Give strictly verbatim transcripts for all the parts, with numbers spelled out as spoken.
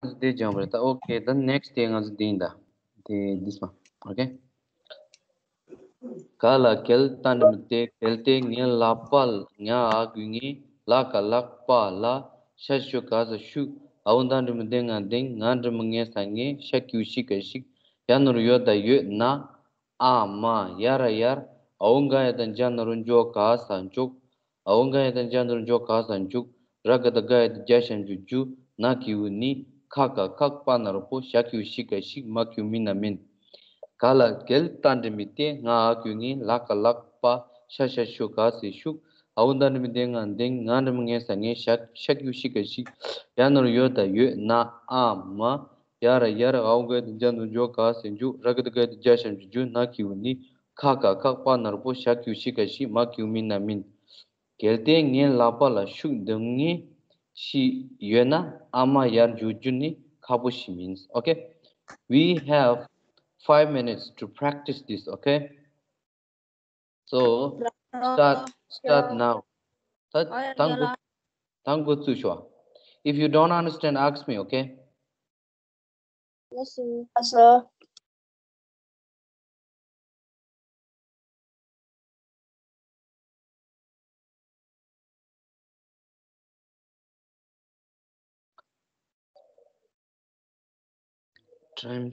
ཚོ་དེ་སྦྱངས་པ་རེད། ད་ཨོ་ཁེ། ད་ནེག་སི་ཊི་དེ་ང་ཚོ་འདི་ཡིན་ད། དེ་this one. ཨོ་ཁེ། ག་ལ་གལ་ཏན་མི་དེ། གལ་ཏེ་ངའི་ལག་པ་ལ་ང་ཨ་གུ་ངའི་ལ་ག་ལག་པ་ལ་ཤ་ཤུ་ག་ས་ཤུག་ཨའུ་ད་འགྲི་མི་དེ་ང་དེང་ང་འགྲི་མི་ངེ་ས་ངེ་ཤ་ཀྱུ་ཤི་ག་ཤིག་ཡ་ནོར་ཡོ་ད་ཡོད་ན། ཨ་མ་ཡ་ར་ཡར། ཨའུ་ག་ཡ་ད་འཇ་ན་རུ་འཇོ་ག་ས་འཇོག་ཨའུ་ག་ཡ་ད་འཇ་ན་རུ་འཇོ་ག་ས་འཇུག་ར་ག་ད་ག་ཡ་ད་རྒྱ་ཞབས་ཀྱུ་རྒྱུ་ན་གི་ཝུ་ནི། ཁ་ག་ཁག་པ་ན་རོ་པོ་ཞ་ཀྱུ་ཤི་ག་ཤིག་མ་ཀྱུ་མི་ན་མིན། ག་ལ་གལ་ཏ་འདྲི་མི་ཏེ་ང་ཨ་ཀྱུ་ངི་ལ་ག་ལག་པ་ཤ་ཤ་ཤུ་ག་སི་ཤུག་ཨའུ་ད་འདྲི་མི་ཏེ་ང་འདེང་ང་འདྲི་མི་ངེ་ས་ངེ་ཤ་ཤ་ཀྱུ་ཤི་ག་ཤིག་ཡ་ནོར་ཡོ་ད་ཡོད་ན། ཨ་མ་ཡ་ར་ཡར། ཨའུ་ག་ཡ་ད་འཇ་ན་རུ་འཇོ་ག་སི་འཇུག་ར་ག་ད་ག་ཡ་ད་རྒྱ་ཞབས་ཀྱུ་རྒྱུ་ན་གི་ཝུ་ནི། ཁ་ག་ཁག་པ་ན་རོ་པོ་ཞ་ཀྱུ་ཤི་ག་ཤིག་མ་ཀྱུ་མི་ན་མིན། གལ་ཏེ་ངའི་ལག་པ་ལ་ཤུགས་འདོན་ངེས་ཤིག་ཡོད་ན། ཨ་མ་ཡར་འཇུག་རྒྱུ་ནི་ཁག་པོ་ཞིག་མིན། Okay, we have five minutes to practice this. Okay, so start, start now. ད་ད་འགོ་ད་འགོ་བཙུགས་ཤོག If you don't understand, ask me. Okay. Yes, sir. Yes, sir. Time.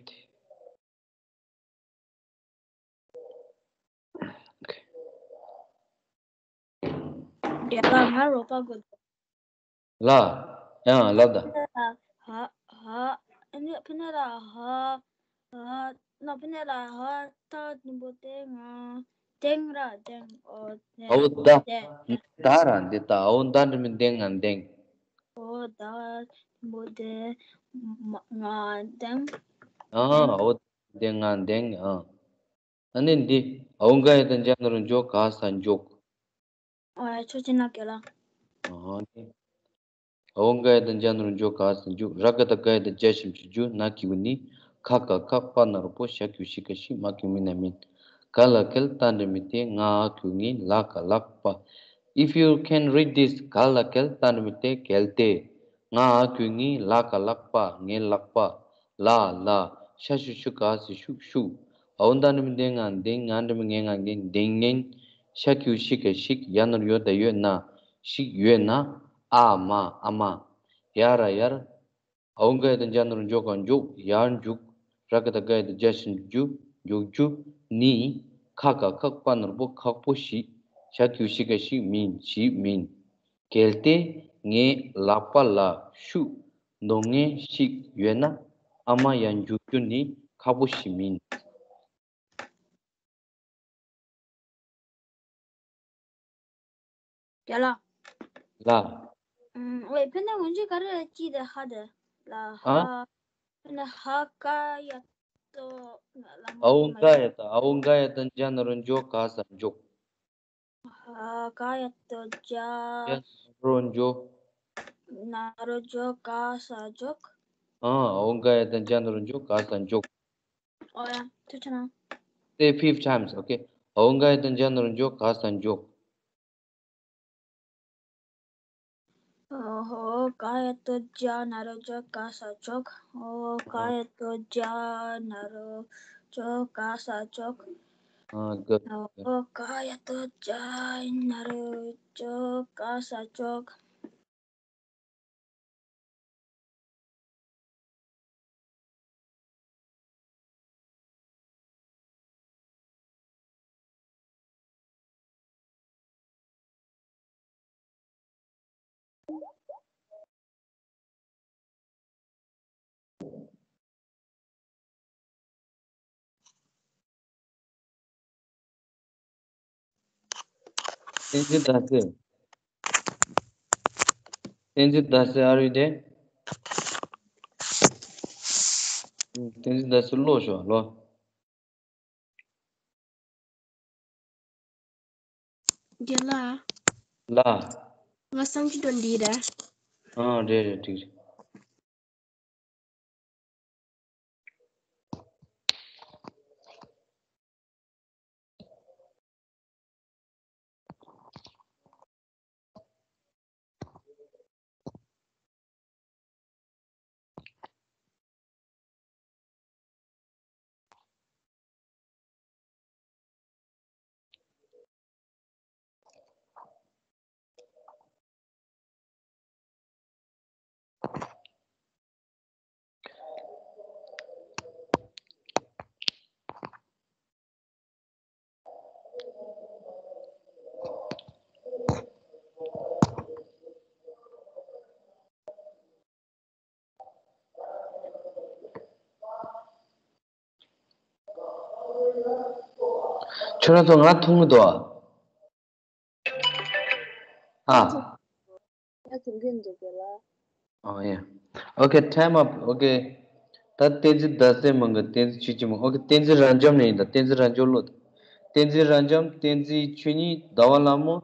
Okay. རྒན་ལགས། ང་རོགས་པ་དགོས་འདུག་ལ། ཡང་ལབ་ད། ཧ་ཧ། ཨ་ནི་ཕི་ནེ་ར་ཧ་ཧ། ན་ཕི་ནེ་ར་ཧ་ད་ནི་པོ་ཏེ་ང་ཏེང་ར་ཏེང་ཨོ་ཏེང་ཨོ་ད། ཏེང་ད་ར་འདི་ད་ཨོ་ད་འདྲི་མི་ཏེང་ང་ཏེང་། ཨོ་ད་ནི་པོ་ཏེ་ང་ཏེང་། ཨ་ཨོ་ཏེང་ང་ཏེང་ཨ། ཨ་ནི་འདི། ཨའུ་ག་ཡ་ད་འཇ་ན་རུ་འཇོ་ག་ས་འཇོག་ཨ་ཆོག་ཅི་ན་ག་ལ། ཨ་ནི། ཨའུ་ག་ཡ་ད་འཇ་ན་རུ་འཇོ་ག་ས་འཇུག་ར་ག་ད་ག་ཡ་ད་རྒྱ་ཞབས་ཀྱུ་རྒྱུ་ན་གི་ཝུ་ནི། ཁ་ག་ཁག་པ་ན་རོ་པོ་ཞ་ཀྱུ་ཤི་ག་ཤིག་མ་ཀྱུ་མི་ན་མིན། ག་ལ་གལ་ཏ་འདྲི་མི་ཏེ་ང་ཨ་ཀྱུ་ངི་ལ་ག་ལག་པ། If you can read this, ག་ལ་གལ་ཏ་འདྲི་མི་ཏེ་གལ་ཏེ། ང་ཨ་ཀྱུ་ངི་ལ་ག་ལག་པ་ངའི་ལག་པ། ལ་ལ། ཤ་ཤུ་ཤུ་ག་སི་ཤུག་ཤུག་ཨའུ་ད་འདྲི་མི་ཏེ་ང་འདེང་ང་འདྲི་མི་ངེ་ང་འདེང་འདེང་ངེན། ཤ་ཀྱུ་ཤི་ག་ཤིག་ཡ་ནོར་ཡོ་ད་ཡོད་ན། ཤིག་ཡོད་ན། ཨ་མ་ཨ་མ། ཡ་ར་ཡར། ཨའུ་ག་ཡ་ད་འཇ་ན་རུ་འཇོ་ག་འཇོག་ཡར་འཇུག་ར་ག་ད་ག་ཡ་ད་རྒྱ་ཞབས་ཀྱུ་རྒྱུ་འཇོག་རྒྱུ་ནི། ཁ་ག་ཁག་པ་ན་རོ་པོ་ཁག་པོ་ཞིག་ཞ་ཀྱུ་ཤི་ག་ཤིག་མིན་ཞིག་མིན། གལ་ཏེ་ངའི་ལག་པ་ལ་ཤུགས་འདོན་ངེས་ཤིག་ཡོད་ན། ཨ་མ་ཡར་འཇུག་རྒྱུ་ནི་ཁག་པོ་ཞིག་མིན། རྒན་ལགས། ལ། ཨམ། ཝེ་ཕི་ནེ་ངོ་ཅི་ག་རེ་ཅི་དེ་ཧ་དེ་ལ་ཧ། ཨ། ཕི་ནེ་ཧ་ག་ཡ་ཏོ་ལ་མོ་ཨའུ་ག་ཡ་ད་ཨའུ་ག་ཡ་ད་འཇ་ན་རུ་འཇོ་ག་ས་འཇོག་ཧ་ག་ཡ་ཏོ་འཇ། འཇ་ན་རུ་འཇོ། ན་རུ་འཇོ་ག་ས་འཇོག་ཨ། ཨའུ་ག་ཡ་ད་འཇ་ན་རུ་འཇོ་ག་ས་འཇོག་ཨོ་ཡ། ཐུགས་རྗེ་གནང་། Say fifth times, okay? ཨའུ་ག་ཡ་ད་འཇ་ན་རུ་འཇོ་ག་ས་འཇོག་ཨོ་ག་ཡ་ཏོ་འཇ་ན་རུ་འཇོ་ག་ས་འཇོག་ཨོ་ག་ཡ་ཏོ་འཇ་ན་རུ་འཇོ་ག་ས་འཇོག་ཨ། good. ཨོ་ག་ཡ་ཏོ་འཇ་ན་རུ་འཇོ་ག་ས་འཇོག་བསྟན་འཛིན་ཟླ་ཟེར། བསྟན་འཛིན་ཟླ་ཟེར། Are you there? བསྟན་འཛིན་ཟླ་ཟེར་ལོག་ཤོག་ལོ། རྒན་ལགས། ལ། ང་གསང་སྤྱོད་འགྲོ་འདི་རེད། ཨ་རེད་རེད། འགྲིག་རེད། ཁྱོད་རང་ཚོ་ང་མཐོང་གི་འདུག་ཨ། ཨ། ང་མཐོང་གི་འདུག་ག་ལ། Oh, yeah. Okay, time up. Okay. ད་བསྟན་འཛིན་ཟླ་གསལ་མིན་གི། བསྟན་འཛིན་ཆོས་སྐྱིད་མིན། Okay, བསྟན་འཛིན་རབ་འབྱམས་ནས་ཡིན་ད། བསྟན་འཛིན་རབ་འབྱམས་ལོ། བསྟན་འཛིན་རབ་འབྱམས། བསྟན་འཛིན་ཆོས་ཉིད། ཟླ་བ་ལྷ་མོ།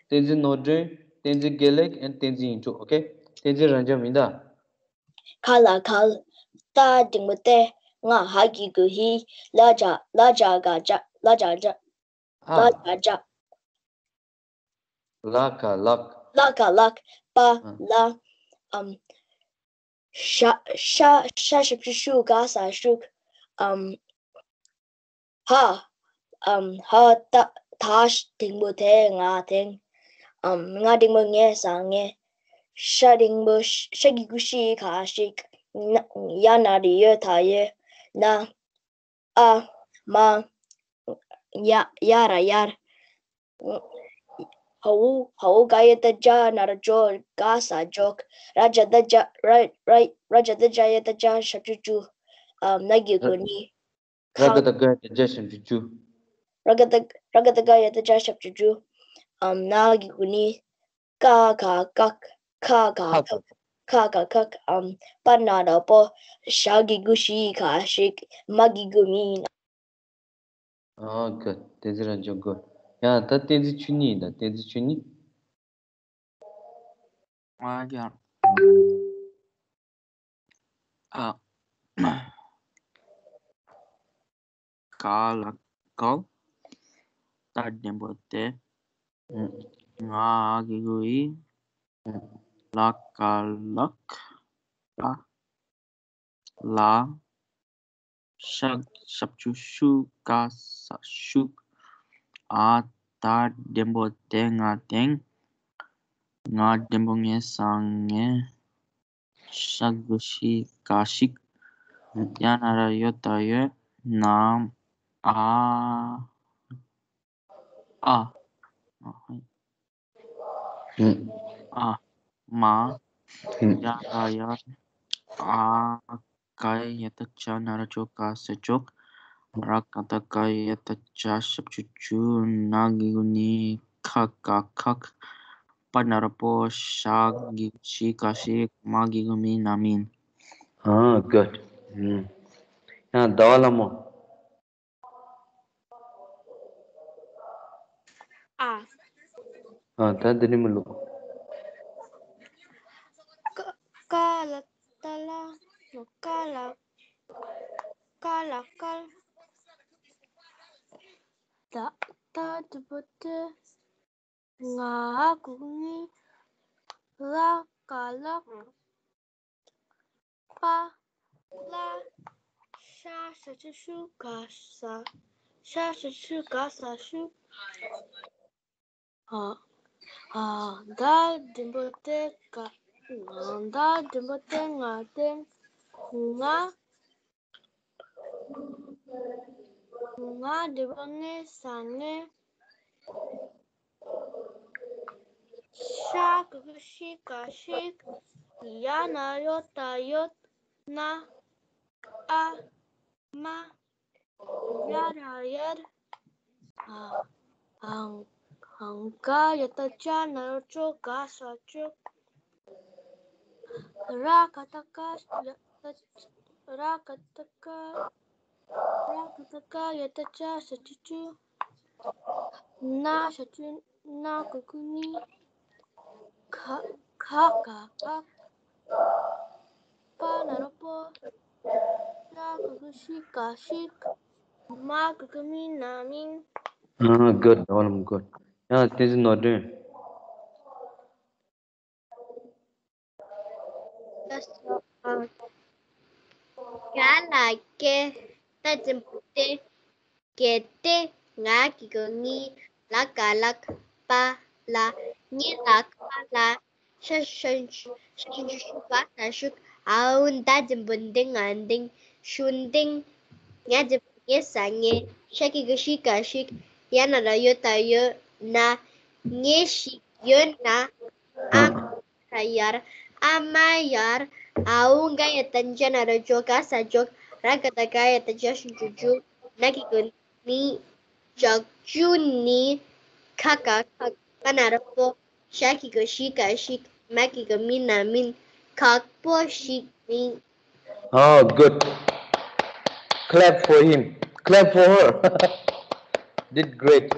བསྟན་འཛིན་ནོར་སྒྲོན། བསྟན་འཛིན་དགེ་ལེགས། and བསྟན་འཛིན་ཡིན་འགྲོ། Okay, བསྟན་འཛིན་རབ་འབྱམས་ཡིན་ད། ཁ་ལ་ཁལ། ཏ་འགྲེང་བུ་ཏེ། ང་ཧ་གི་གུ་ཧི། ལ་ཇ་ལ་ཇ་ག་ཇ། ལ་ཇ་ཇ། ཨ། ལ་ཇ་ཇ། ལ་ཀ་ལག། ལ་ཀ་ལག། པ། ཨ། ལ། ཨམ། ཤ་ཤ་ཤ་ཞབས་ཀྱུ་ཤུ། ག་ས་ཤུག། ཨམ། ཧ། ཨམ། ཧ་ཏ་ད་འགྲེང་བུ་དེ་ང་དེང་། ཨམ། ང་འགྲེང་བུ་ངེ་ས་ངེ། ཤ་འགྲེང་བུ་ཤ་གི་གུ་ཤི་ག་ཤིག། ན་ཡ་ན་རོ་ཡོ་ད་ཡོད། ན། ཨ། མ། ཡ་ཡ་ར་ཡར། ཧ་འུ་ཧ་འུ་ག་ཡ་བཏགས་རྒྱ་ན་རོ་རྒྱོ། ག་ས་རྒྱོག། ར་ཇ་བཏགས་རྒྱ་ར་ར་ར་ཇ་བཏགས་རྒྱ་ཡ་བཏགས་རྒྱ་ཞབས་ཀྱུ་རྒྱུ། ཨ། ན་གི་གུ་ནི། ར་ག་བཏགས་རྒ་ཡ་བཏགས་རྒྱ་ཞབས་ཀྱུ་རྒྱུ། ར་ག་བཏགས་ར་ག་བཏགས་རྒ་ཡ་བཏགས་རྒྱ་ཞབས་ཀྱུ་རྒྱུ། ཨམ། ན་གི་གུ་ནི། ཀ་ག་ཀག། ཁ་ག་ཁག། ཁ་ག་ཁག། ཨམ། པ་ན་རོ་པོ། ཞ་གི་གུ་ཤི་ག་ཤིག། མ་གི་གུ་མི། ཨ། good. བསྟན་འཛིན་རབ་འབྱམས་good. ཡ་ད་བསྟན་འཛིན་ཆོས་ཉིད་ཡིན་ད། བསྟན་འཛིན་ཆོས་ཉིད། ཨ་ཡ། ཨ། ཀ་ལ་ཀལ། ཏ་འགྲེང་བུ་ཏེ། ང་ཧ་གི་གུ་ཧི། ལ་ཀ་ལག། པ། ལ། ཤ་ཞབས་ཀྱུ་ཤུ། ག་ས་ཤུག། ཨ། ད་འགྲེང་བུ་དེ་ང་དེང་། ང་འགྲེང་བུ་ངེ་ས་ངེ། ཤ་གི་གུ་ཤི་ག་ཤིག། ཡ་ན་རོ་ཡོ་ད་ཡོད། ན། ཨ། ཨ། ཨ། མ། ཡ་ད་ཡར། ཨ། ག་ཡ་བཏགས་གྱ་ན་རོ་གྱོ། ག་ས་གྱོག། ར་ག་བཏགས་རྒ་ཡ་བཏགས་རྒྱ་ཞབས་ཀྱུ་རྒྱུ། ན་གི་གུ་ནི། ཁ་ག་ཁག། པ་ན་རོ་པོ། ཤ་གི་གུ་ཤི་ག་ཤིག། མ་གི་གུ་མི། ན་མིན། ཨ། good. ཡང་ཟླ་བ་ལྷ་མོ། ཨ། ཨ། ད་འདི་ནི་མི་ལོ། ཀ་ཀ་ལ་ཏ་ལ། ཀ་ལ་ཀ་ལ་ཀལ། ཏ་ཏ་འགྲེང་བུ་ཏེ། ང་ཧ་གི་གུ་ཧི། ལ་ཀ་ལག། པ། ལ། ཤ་ཞབས་ཀྱུ་ཤུ། ག་ས། ཤ་ཞབས་ཀྱུ་ཤུ། ག་ས་ཤུག། ཨ། ཨ། ད་འགྲེང་བུ་ཏེ་ག། ད་འགྲེང་བུ་ཏེ་ང་དེང་། ང་། ང་འགྲེང་བུ་ངེ་ས་ངེ། ཤ་གི་གུ་ཤི་ག་ཤིག། ཡ་ན་རོ་ཡོ་ད་ཡོད། ན། ཨ། མ། ཡ་ར་ཡར། ཨ། ཨང་། ཨང་། ག་ཡ་བཏགས་གྱ་ན་རོ་གྱོ། ག་ས་གྱོག། ར་ག་བཏགས་རྒ་ཡ་བཏགས། ར་ག་བཏགས་རྒ། ར་ག་བཏགས་རྒ་ཡ་བཏགས་རྒྱ་ཞབས་ཀྱུ་རྒྱུ། ན་ཞབས་ཀྱུ་ན་གི་གུ་ནི། ཁ་ཁ་ག་ཁག། པ་ན་རོ་པོ། ཤ་གི་གུ་ཤི་ག་ཤིག། མ་གི་གུ་མི། ན་མིན། ཨ། good. ཟླ་བ་ལྷ་མོ་good. ཡང་བསྟན་འཛིན་ནོར་སྒྲོན། ལགས་སོ། ཨ། ག་ལ་གེ། ཏ་འགྲེང་བུ་ཏེ། གེ་ཏེ། ང་གི་གུ་ངི། ལ་ཀ་ལག། པ་ལ། ཉི་ལ་ཁ་ལ། ཤ་ཞབས་ཀྱུ་ཤུ། ག་ས་ཤུག། ཨ་འུ་ད་འགྲེང་བུ་འདི་ང་འདེང་། ཤུན་འདེང་། ང་འགྲེང་བུ་ངེ་ས་ངེ། ཤ་གི་གུ་ཤི་ག་ཤིག། ཡ་ན་རོ་ཡོ་ད་ཡོད། ན། ངེ་ཤིག་ཡོད་ན། ཨ་མ་ཡར། ཨ་མ་ཡར། ཨ་འུ་ག་ཡ་བཏགས་གྱ་ན་རོ་གྱོ། ག་ས་གྱོག། ར་ག་བཏགས་རྒ་ཡ་བཏགས་རྒྱ་ཞབས་ཀྱུ་རྒྱུ། ན་གི་གུ་ནི། བཞག་རྒྱུ་ནི། ཁ་ག་ཁག་པ་ན་རོ་པོ། ཤ་གི་གུ་ཤི་ག་ཤིག་མ་གི་གུ་མི་ན་མིན། ཁག་པོ་ཞིག་མིན། Oh, good. Clap for him. Clap for her. Did great.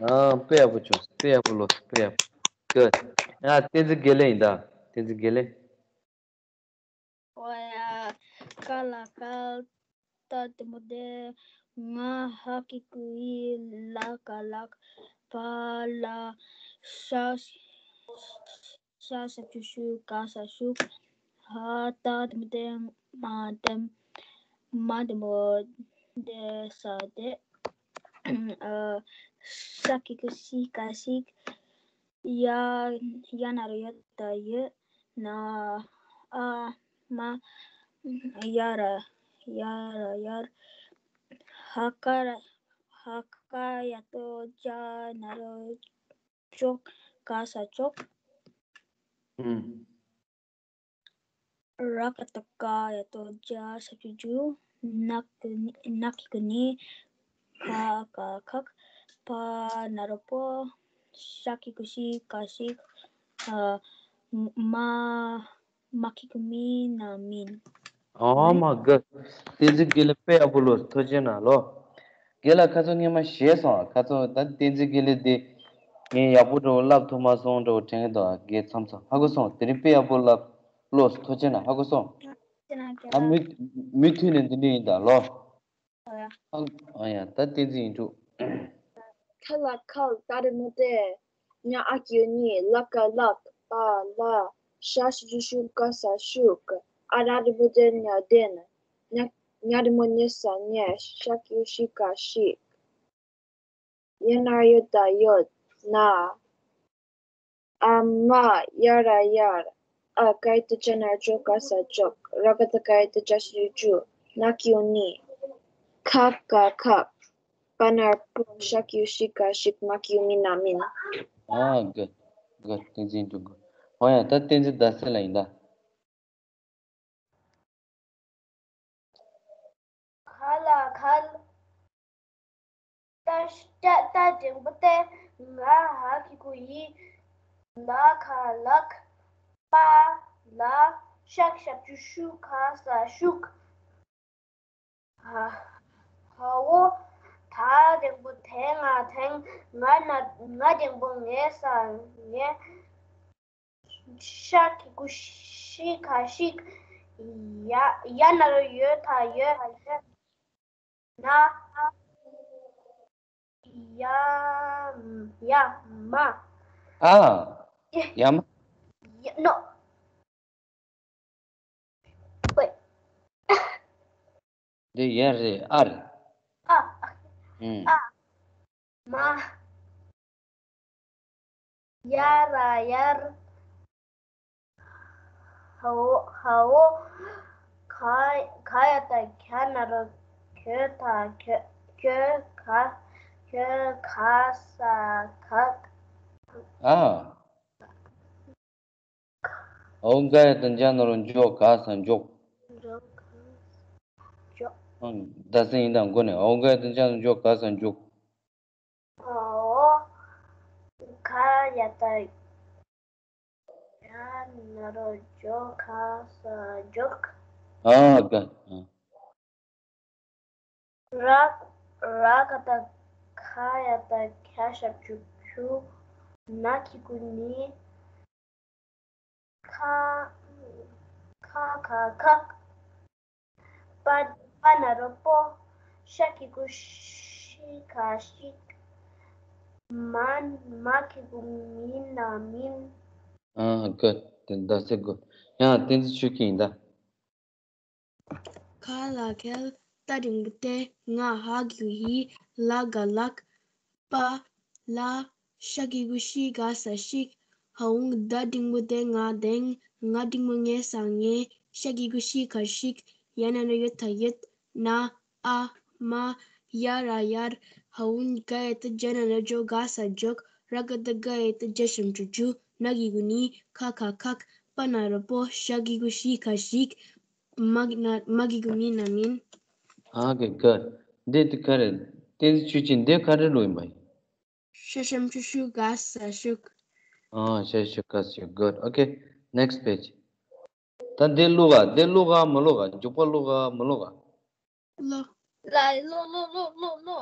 Ah, དཔེ་ཡག་པོ་བྱུང་། དཔེ་ཡག་པོ་ལོས། དཔེ་ཡག་པོ། Good. ཡ། བསྟན་འཛིན་དགེ་ལེགས་ཡིན་ད། བསྟན་འཛིན་དགེ་ལེགས། ཨོ་ཡ། ཀ་ལ་ཀལ། ཏ་དེ་མོ་དེ། ང་ཧ་གི་གུ་ཡི། ལ་ག་ལག་པ་ལ་ཤ་ཤ་ཞབས་ཀྱུ་ཤུ་ག་ས་ཤུག་ཧ་ཏ་དེ་མོ་དེ། མ་དེ་མ་དེ་མོ་དེ་ས་དེ། ཨ། ཤ་གི་གུ་ཤི་ག་ཤིག་ཡ་ཡ་ན་རོ་ཡོད་ད་ཡོད། ན་ཨ་མ་ཡ་ར་ཡ་ར་ཡར། ཧ་ཀ་ར་ཧ་ཀ་ཡ་ཏོ་ཇ་ན་རོ་ཅོག་ག་ས་ཅོག་ར་ཀ་ཏ་ཀ་ཡ་ཏོ་ཇ་ཞབས་ཀྱུ་ཇུ། ན་གི་གུ་ནི། ཁ་ག་ཁག་པ་ན་རོ་པོ། ཤ་གི་གུ་ཤི་ག་ཤིག་ཨ། མ་མ་གི་གུ་མི་ན་མིན། Oh my God. བསྟན་འཛིན་དགེ་ལེགས། དཔེ་ཡག་པོ་ལོས། ཐུགས་རྗེ་གནང་ལོ། རྒན་ལགས། ཁ་སང་སྔོན་མ་ཞེད་སོང་། ཁ་སང་ད་བསྟན་འཛིན་དགེ་ལེགས་དེ་ངས་ཡག་པོ་འདྲ་བོ་བསླབ་ཐུབ་མ་སོང་འདྲ་བོ་དྲན་གི་འདུག་རྒན་མཚམས་མཚམས་ཧ་གོ་སོང་། དེ་རིང་དཔེ་ཡག་པོ་བསླབ་ལོས། ཐུགས་རྗེ་གནང་། ཧ་གོ་སོང་། ད་མུ་མུ་མཐུད་ནས་འདི་འདྲ་ཡིན་ད་ལོ། ཨ་ཡ། ད་བསྟན་འཛིན་ཡིན་འགྲོ། ཁ་ལ་ཁལ། ཏ་དེ་མོ་དེ། ཉ་ཨ་གི་གུ་ཉི། ལ་ག་ལག་པ་ལ། ཤ་ཞབས་ཀྱུ་ཤུ་ག་ས་ཤུག་ཨ་ར་དེ་མོ་དེ་ཉ་དེ་ན། ཉ་ཉ་དེ་མོ་ཉེ་ས་ཉེ། ཤ་གི་གུ་ཤི་ག་ཤིག་ཡ་ན་རོ་ཡོད་ད་ཡོད། ན་ཨ་མ་ཡ་ར་ཡར། ཨ་ག་ཡ་ཏ་ཇ་ན་རོ་ཇོ་ག་ས་ཇོག་ར་ཀ་ཏ་ཀ་ཡ་ཏ་ཇ་ཞབས་ཀྱུ་ཇུ། ན་གི་གུ་ནི། ཁ་ག་ཁག་པ་ན་རོ་པོ། ཤ་གི་གུ་ཤི་ག་ཤིག་མ་གི་གུ་མི་ན་མིན། Ah, good. Good. བསྟན་འཛིན་འགྲོ་དགོས། ཨོ་ཡ། ད་བསྟན་འཛིན་ཟླ་གསལ་ལགས་ཡིན་ད། ཁ་ལ་ཁལ། ཏ་ཏ་ཏ་འགྲེང་བུ་ཏེ། ང་ཧ་གི་གུ་ཡི། ལ་ག་ལག་པ་ལ། ཤ་ཞབས་ཀྱུ་ཤུ་ག་ས་ཤུག་ཧ་ཧ་འོ། ད་འགྲེང་བུ་དེ་ང་དེང་། ང་ན་ང་འགྲེང་བུ་ངེ་ས་ངེ། ཤ་གི་གུ་ཤི་ག་ཤིག་ཡ་ཡ་ན་རོ་ཡོད་ད་ཡོད། ན་ཡ་ཡ་མ། ཨ། ཡ་མ། ཡ་ནོ། ཝེ། འདི་ཡ་རེད། ཨ་རེད། ཨ། ཨུམ། ཨ། མ། ཡ་ར་ཡར། ཧ་འོ་ཧ་འོ། ག་ག་ཡ་ཏ་གྱ་ན་རོ་གྱོད་ད་གྱོད། གྱོད་ག་གྱོད་ག་ས་གག་ཨ། ཨོ་ག་ཡ་ཏ་ཇ་ན་རོ་འཇོ་ག་ས་འཇོག་ཟླ་གསལ་ཡིན་ད་མགོ་ནས། ཨོ་ག་ཡ་ཏ་ཇ་ན་རོ་འཇོ་ག་ས་འཇོག་ཨོ་ག་ཡ་ཏ་གྱ་ན་རོ་འཇོ་ག་ས་འཇོག་ཨ་ག་ཨ། ར་ར་ག་ཏ་ག་ཡ་ཏ་གྱ་ཞབས་ཀྱུ་གྱུ། ན་གི་གུ་ནི། ཁ་ཁ་ཁ་ཁག་པ་པ་ན་རོ་པོ། ཤ་གི་གུ་ཤི་ག་ཤིག་མ་མ་གི་གུ་མི་ན་མིན། ཨ་ག་དེ་ཟླ་གསལ་གོ། ཡང་བསྟན་འཛིན་ཆོས་སྐྱིད་ཡིན་ད། ཁ་ལ་ཁལ། ཏ་འགྲེང་བུ་ཏེ། ང་ཧ་གི་གུ་ཧི། ལ་ག་ལག་པ་ལ། ཤ་གི་གུ་ཤི་ག་ས་ཤིག་ཧ་འོང་། ད་འགྲེང་བུ་ཏེ་ང་དེང་། ང་འགྲེང་བུ་ངེ་ས་ངེ། ཤ་གི་གུ་ཤི་ག་ཤིག་ཡ་ན་རོ་ཡོད་ད་ཡོད། ན་ཨ་མ་ཡ་ར་ཡར། ཧ་འོང་ག་ཡ་ཏ་ཇ་ན་རོ་ཇོ་ག་ས་ཇོག་ར་ག་ཏ་ག་ཡ་ཏ་ཇ་ཞབས་ཀྱུ་ཇུ། ན་གི་གུ་ནི། ཁ་ཁ་ཁག་པ་ན་རོ་པོ། ཤ་གི་གུ་ཤི་ག་ཤིག་མ་གི་ན་མ་གི་གུ་མི་ན་མིན། ཨ་ག་ག་འདི་དེ་ག་རེད། བསྟན་འཛིན་ཆོས་སྐྱིད་འདི་ག་འདྲ་ལོ་ཡིན་པ་ཡིན། ཤ་ཤམ་ཤུ་ཤུ་ག་ས་ཤུག་ཨ་ཤ་ཤུ་ག་ས་ཤུག good okay next page ད་འདི་ལོ་ག་འདི་ལོ་ག་མི་ལོ་ག་འཇུག་པ་ལོ་ག་མི་ལོ་ག་ལོ། ལ་ལོ་ལོ་ལོ་ལོ་ལོ།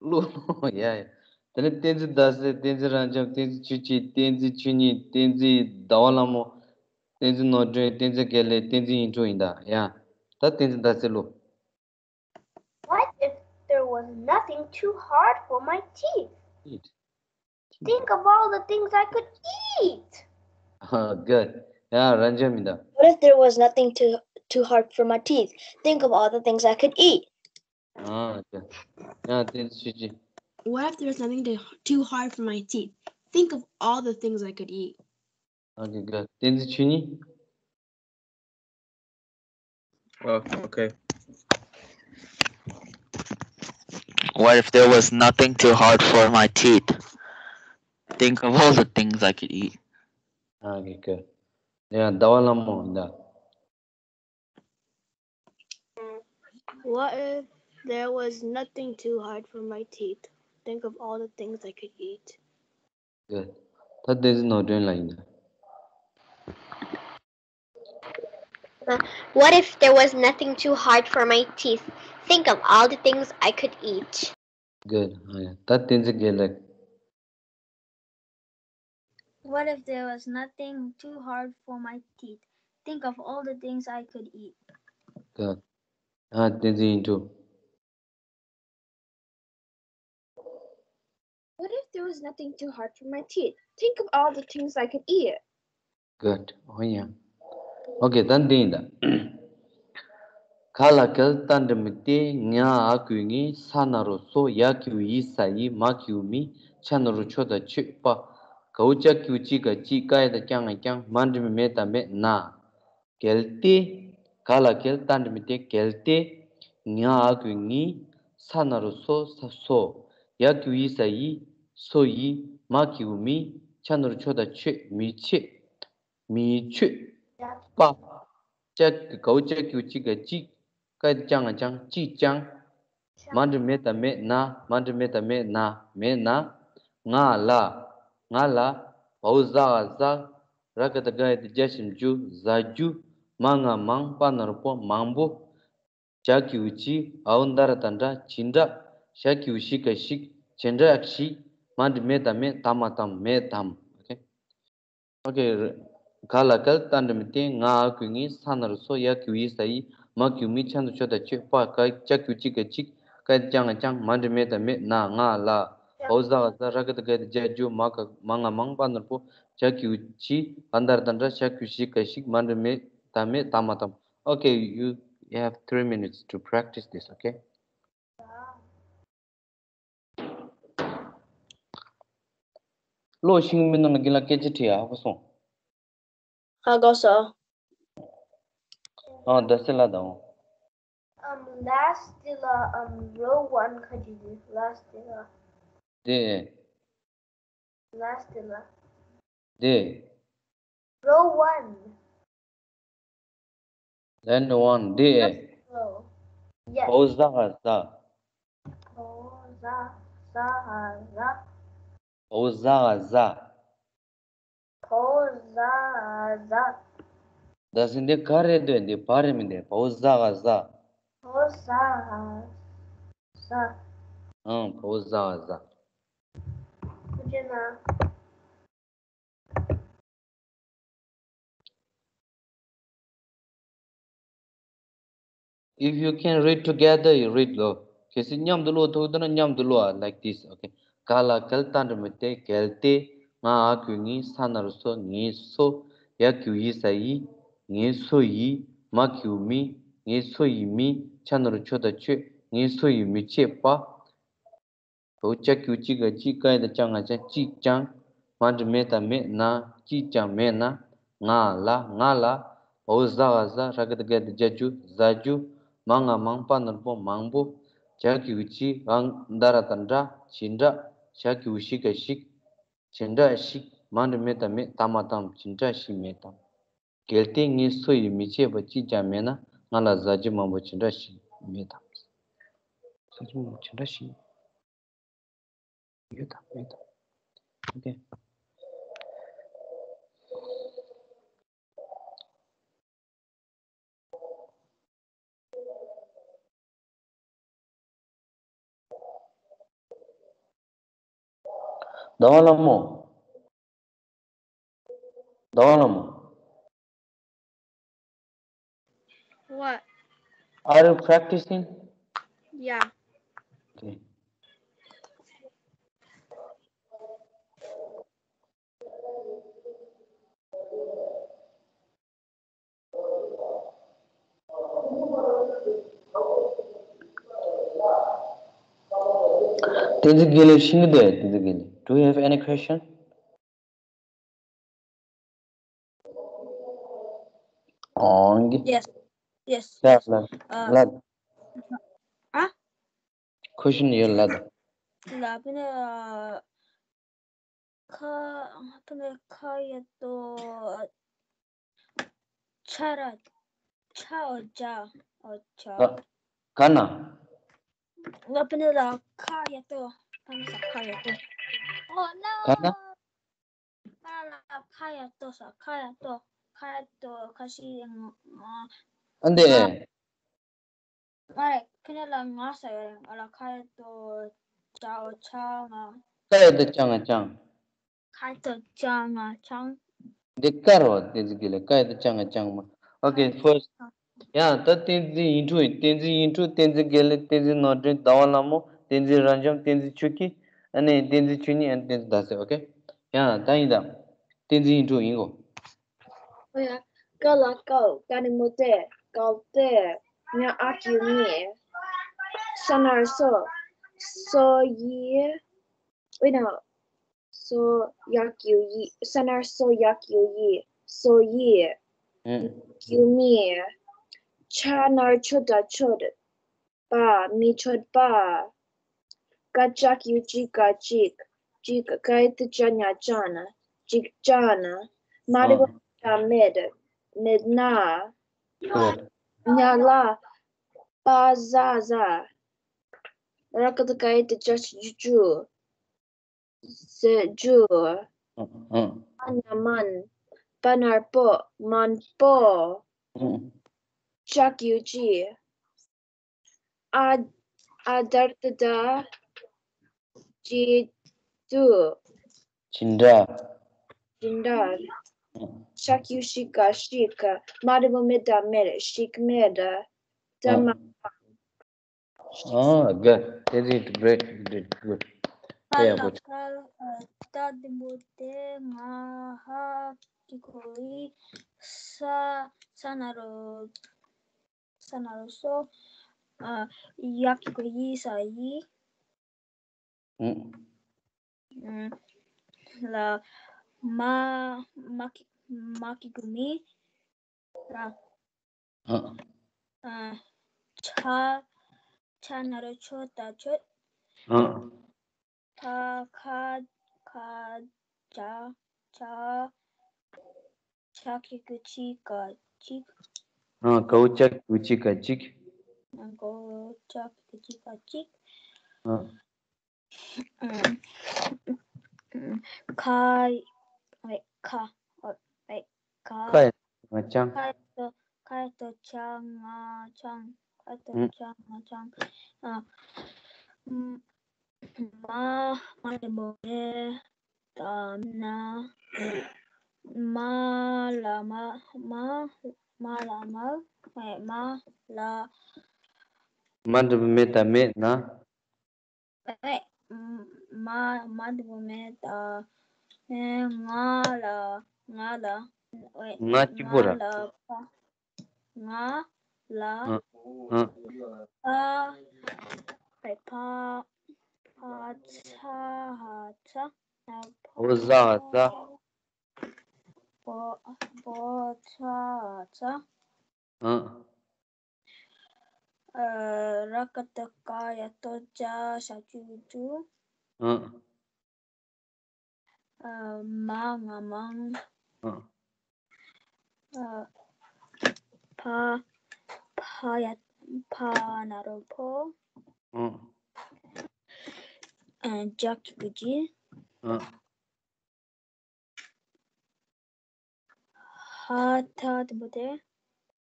ལོ་ལོ་ཡ་ཡ། དེ་ནས་བསྟན་འཛིན་ཟླ་ཟེར་བསྟན་འཛིན་རབ་འབྱམས་བསྟན་འཛིན་ཆོས་སྐྱིད་བསྟན་འཛིན་ཆོས་ཉིད་བསྟན་འཛིན་ཟླ་བ་ལྷ་མོ། བསྟན་འཛིན་ནོར་སྒྲོན་བསྟན་འཛིན་དགེ་ལེགས་བསྟན་འཛིན་ཡིད་འཕྲོག་ཡིན་ད་ཡ། ད་བསྟན་འཛིན་ཟླ་ཟེར་ལོ། What if there was nothing too hard for my teeth? Eat. Think of all the things I could eat. Good. ཡ་རབ་འབྱམས་མི་ད། What if there was nothing too too hard for my teeth? Think of all the things I could eat. ཨ་ཡ་བསྟན་འཛིན་ཆོས་སྐྱིད། What if there was nothing too, too hard for my teeth? Think of all the things I could eat. Okay good བསྟན་འཛིན་ཆོས་ཉིད། Oh, okay. What if there was nothing too hard for my teeth? Think of all the things I could eat. Okay good ཡ་ཟླ་བ་ལྷ་མོ་ཡིན་ད། What if there was nothing too hard for my teeth? Think of all the things I could eat. Good. ད་བསྟན་འཛིན་ནོར་སྒྲོན་ལགས་ཡིན་ད། What if there was nothing too hard for my teeth? Think of all the things I could eat. Good. ཨ་ཡ། ད་བསྟན་འཛིན་དགེ་ལེགས། What if there was nothing too hard for my teeth? Think of all the things I could eat. Good. ཨ་བསྟན་འཛིན་ཡིད་འཕྲོག། What if there was nothing too hard for my teeth? Think of all the things I could eat. Good. ཨོ་ཡ། ཨོ་ཀེ་ད་འདི་ཡིན་ད། ག་ལ་གལ་ཏ་འགྲེང་བུ་ཏེ། ང་འ་གུ་ངི། ས་ན་རོ་སོ། ཡ་གི་གུ་ཡི་ས་ཡི། མ་གི་གུ་མི། ཆ་ན་རོ་ཆོ་ད་ཆོས། པ། གའོ་ཅ་གི་གུ་ཅི་ག་ཅི། ཀ་ཡ་ད་ཀྱ་ང་ཀྱང་། མ་འགྲེང་བུ་མེ་ད་མེད། ན། གལ་ཏེ། ག་ལ་གལ་ཏ་འགྲེང་བུ་ཏེ། གལ་ཏེ། ང་འ་གུ་ངི། ས་ན་རོ་སོ། ས་སོ། ཡ་གི་གུ་ཡི་ས་ཡི། སོ་ཡི། མ་གི་གུ་མི། ཆ་ན་རོ་ཆོ་ད་ཆོས། མི་ཆེ། མི་ཆོས། པ། ཅ་གའོ་ཅ་གི་གུ་ཅི་ག་ཅི། ཀ་ཡ་ད་ཀྱ་ང་ཀྱང་། ཅི་ཀྱང་། མ་འགྲེང་བུ་མེ་ད་མེད། ན། མ་འགྲེང་བུ་མེ་ད་མེད། ན། མེད་ན། ང་ལ། ང་ལ། བའོ་ཟ་ག་ཟ། ར་ག་ད་ག་ཡ་ད་རྒྱ་ཞབས་ཀྱུ། ཟ་རྒྱུ། མ་ང་མང་། པ་ན་རོ་པོ། མང་པོ། ཇ་གི་གུ་ཇི། འའོ་ད་ར་ད་འདྲ། ཇི་འདྲ། ཞ་གི་གུ་ཞི་ག་ཞིག་ཇི་འདྲ་ཞིག་མ་འགྲེང་བུ་མེ་ད་མེད། ད་མ་དམ། མེད་དམ། ཨོ་ཁེ། ཨོ་ཁེ། ག་ལ་གལ་ཏ་འགྲེང་བུ་ཏེ། ང་འ་གུ་ངི། ས་ན་རོ་སོ། ཡ་གི་གུ་ཡི་ས་ཡི། མ་གི་གུ་མི། ཆ་ན་རོ་ཆོ་ད་ཆོས། པ། ཀ་ཅ་གི་གུ་ཅི་ག་ཅིག་ཀ་ཡ་ད་ཀྱ་ང་ཀྱང་། མ་འགྲེང་བུ་མེ་ད་མེད། ན། ང་ལ། འའོ་ཟ་ག་ཟ། ར་ག་ད་ག་ཡ་ད་རྒྱ་རྒྱུ། མ་ག་མ་ང་མང་། པ་ན་རོ་པོ། ཇ་གི་གུ་ཇི། འའོ་ད་ར་ད་འདྲ། ཞ་གི་གུ་ཞི་ག་ཞིག་མ་འགྲེང་བུ་མེ་ད་མེད། ད་མ་དམ། Okay, you, you have three minutes to practice this, okay? ལོ་ཤིང་མི་ནང་གི་ལ་སྐད་ཆ་དྲིས་ཨ་ཧ་གོ་སོང་། ཧ་གོ་སོང་། ཨ་ད་སེ་ལ་དང་། Um, last ལ um row one ག་ཅི་དེ། Last ལ། དེ། Last ལ། དེ། Row one. Then one དེ། Row. Yes. འའོ་ཟ་ག་ཟ། འའོ་ཟ་ཟ་ཧ་ཟ། འའོ་ཟ་ག་ཟ། འའོ་ཟ་ཧ་ཟ། ད་སེ་འདི་ག་རེ་འདོད་འདི་བ་རེ་མི་འདི། འའོ་ཟ་ག་ཟ། འའོ་ཟ་ཧ་ཟ། ཨང་། འའོ་ཟ་ག་ཟ། ཐུགས་རྗེ་གནང་། If you can read together, you read ལོ། གལ་སྲིད་མཉམ་དུ་ཀློག་ཐུབ་འདུག་ན་མཉམ་དུ་ཀློག་ཨ། Like this, okay. ག་ལ་གལ་ཏ་འགྲེང་བུ་ཏེ། གལ་ཏེ། ང་འ་གུ་ངི། ས་ན་རོ་སོ། ངི་སོ། ཡ་གི་གུ་ཡི་ས་ཡི། ངི་སོ་ཡི། མ་གི་གུ་མི། ངི་སོ་ཡི་མི། ཆ་ན་རོ་ཆོ་ད་ཆོས། ངི་སོ་ཡི་མི་ཆེ་པ། འའོ་ཅ་གི་གུ་ཅི་ག་ཅི། ཀ་ཡ་ད་ཀྱ་ང་ཀྱང་། ཅི་ཀྱང་། མ་འགྲེང་བུ་མེ་ད་མེད། ན། ཅི་ཀྱང་མེད་ན། ང་ལ། ང་ལ། འའོ་ཟ་ག་ཟ། ར་ག་ད་ག་ཡ་ད་རྒྱ་རྒྱུ། ཟ་རྒྱུ། མ་ང་མང་། པ་ན་རོ་པོ། མང་པོ། ཇ་གི་གུ་ཇི། འའོ་ད་ར་ད་འདྲ། ཇི་འདྲ། ཞ་གི་གུ་ཞི་ག་ཞིག་ཇི་འདྲ་ཞིག་མ་འགྲེང་བུ་མེ་ད་མེད། ད་མ་དམ། ཇི་འདྲ་ཞིག་མེད་དམ། གལ་ཏེ་ངའི་སོ་ཡི་མི་ཆེ་བ་གཅིག་ཀྱང་མེད་ན། ང་ལ་ཟ་རྒྱུ་མང་པོ་ཇི་འདྲ་ཞིག་མེད་དམ། ཟ་རྒྱུ་མང་པོ་ཇི་འདྲ་ཞིག་ཡོད་དམ་ཡོད་དམ། ཨོ་ཁེ། ཟླ་བ་ལྷ་མོ། ཟླ་བ་ལྷ་མོ། What? Are you practicing? Yeah. Okay. བསྟན་འཛིན་དགེ་ལེགས་ཤིང་གི་དེ་བསྟན་འཛིན་དགེ་ལེགས། Do you have any question? ཨང་གི། Yes. Yes. ལ་ལ་ཨ། ལ། ཨ། Question ཡོད་ལ་ད། ལ་པི་ནི་ཨ། ཁ། ཨ་པི་ནི་ཁ་ཡ་ཏོ། ཆ་ར། ཆ་འོ་ཇ། འོ་ཇ། ཨ། ག་ན། ལ་པི་ནི་ལ་ཁ་ཡ་ཏོ། ཨ་ནི་ས་ཁ་ཡ་ཏོ། ཨོ་ན། ག་ན། ཁ་ལ་ཁ་ཡ་ཏོ་ས་ཁ་ཡ་ཏོ། ཁ་ཡ་ཏོ་ཁ་ཤི་ང་། ཨ་འདི། ང་། ང་རེ་ཁྱོད་ལ་ང་ས་ཡོད་རེད། ང་ལ་ཁ་ཡ་ཏོ་ཇ་འོ་ཆ་ང་། ཁ་ཡ་ཏོ་ཅང་ང་ཅང་། ཁ་ཡ་ཏོ་ཅང་ང་ཅང་། འདི་ཀ་རོ་བསྟན་འཛིན་དགེ་ལེགས། ཁ་ཡ་ཏོ་ཅང་ང་ཅང་མ། Okay, first. ཡང་ད་བསྟན་འཛིན་ཡིད་འཕྲོག་ཡིན། བསྟན་འཛིན་ཡིད་འཕྲོག་བསྟན་འཛིན་དགེ་ལེགས། བསྟན་འཛིན་ནོར་སྒྲོན། ཟླ་བ་ལྷ་མོ། བསྟན་འཛིན་རབ་འབྱམས། བསྟན་འཛིན་ཆོས་སྐྱིད། ཨ་ནི་བསྟན་འཛིན་ཆོས་ཉིད། ཨ་ནི་བསྟན་འཛིན་ཟླ་ཟེར། Okay. ཡང་ད་ཡིན་ད། བསྟན་འཛིན་ཡིད་འཕྲོག་ཡིན་གོ། ཨོ་ཡ། ཀ་ལ་ཀའོ། ཀ་ནི་མོ་ཏེ། ཀའོ་ཏེ། ཉ་ཨ་ཀྱུ་ཉི། ས་ན་རོ་སོ། སོ་ཡི། ཨོ་ན། སོ་ཡ་ཀྱུ་ཡི། ས་ན་རོ་སོ་ཡ་ཀྱུ་ཡི། སོ་ཡི། ཨུ། ཀྱུ་མི། ཆ་ན་རོ་ཆོ་ད་ཆོད། པ། མི་ཆོད་པ། ཀ་ཅ་ཀྱུ་ཅི་ཀ་ཅིག་ཅིག་ཀ་ཡ་ཏ་ཅ་ཉ་ཅན། ཅིག་ཅན། མ་རི་བ་ད་མེད། མེད་ན། ཉ་ལ། པ་ཟ་ཟ། ར་ཀ་ཏ་ཀ་ཡ་ཏ་ཅ་ཅུ་ཅུ། ཟེ་ཇུ། ཨ་ཉ་མན། པ་ན་རོ་པོ། མན་པོ། ཅ་ཀྱུ་ཅི། ཨ། ཨ་དར་ཏ་དྲ། ཅི་ཏུ། ཅི་འདྲ། ཅི་འདྲ། ཤ་ཀྱུ་ཤི་ཀ་ཤིག་མ་རི་བོ་མེ་ད་མེར། ཤིག་མེར། ད་མ། Oh, good. They did great. You did good. Yeah, good. ད་དུམ་བུ་དེ་ང་ཧ་ཀི་ཁོ་ཡི་ས་ས་ན་རོ་ས་ན་རོ་སོ། ཡ་ཀི་ཁོ་ཡི་ས་ཡི། ལ། མ། མ་ཀི། མ་ཀི་གུ་མི། ལ། ཨ། ཆ། ཆ་ན་རོ་ཆོ་ད་ཆོད། ཨ། ཁ། ཁ། ཁ། ཇ། ཇ། ཆ་ཀི་གུ་ཅི་ཀ་ཅིག་ཨ། ཀའོ་ཅ་ཀི་གུ་ཅི་ཀ་ཅིག་ཨ། ཀའོ་ཅ་ཀི་གུ་ཅི་ཀ་ཅིག་ཨ། ཁ། ཁ། ཁ། ཁ་ཡ་ང་ཅང་། ཁ་ཏོ། ཁ་ཏོ་ཅ་ང་ཅང་། ཁ་ཏོ་ཅ་ང་ཅང་། ཨ། མ། མ་ནི་མོ་ནི། ད་ན། མ་ལ་མ། མ། མ་ལ་མ། ཨེ། མ་ལ། མ་འགྲུབ་མེ་ད་མེད་ན། ཨེ། མ། མ་འགྲུབ་མེ་ད། ཨེ། ང་ལ། ང་ལ། ཨེ། ང་གཅིག་པོ་ར། ང་ལ་ཕ། ང་ལ། ཨ། ཨ། ཕ། ཕ། ཕ་ཚ་ཧ་ཚ། ཨ། ཕ། བོ་ཟ་ཧ་ཟ། བོ། བོ་ཚ་ཧ་ཚ། ཨ། ཨ། ར་ཀ་ཏ་ཀ་ཡ་ཏོ་ཅ་ཤ་ཅུ་ཅུ། ཨ། ཨ། མ་ང་མང་། ཨ། ཨ། ཕ། ཕ་ཡ། ཕ་ན་རོ་ཕོ། ཨ། ཇ་གི་གུ་ཇི། ཨ། ཧ་ད་དེ་པོ་དེ།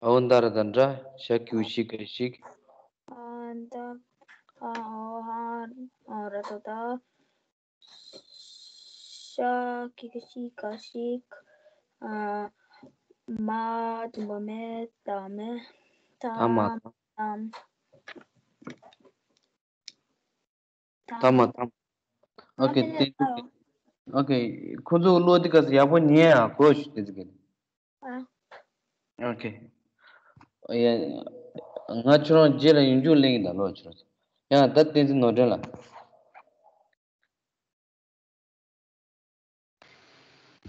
ཨའོ་ད་ར་ད་འདྲ། ཞ་གི་གུ་ཞི་ག་ཞིག། ཨ་ད། ཨ་ཨོ་ཧ་ཨོ་ར་ད་ད། ཤ་གི་གུ་ཤི་ག་ཤིག། ཨ་མ་དེ་པོ་མེ་ད་མེ། ད་མ་དམ། ད་མ་དམ། ཨོ་ཁེ། ཨ་དེ་ནས་ཨོ་ཁེ། ཁོ་ཚོ་བློ་དེ་ག་ས་ཡག་པོ་ཉན་ཨ་གོ་ཞུ་དེ་ཟིག་གི། ཨ། ཨོ་ཁེ། ཡ། ང་ཁྱོད་རང་རྗེས་ལ་ཡིན་རྒྱུ་གླེང་གི་ད་ལོ་ཁྱོད་རང་ཚོ། ཡང་ད་བསྟན་འཛིན་ནོར་སྒྲོན་ལ།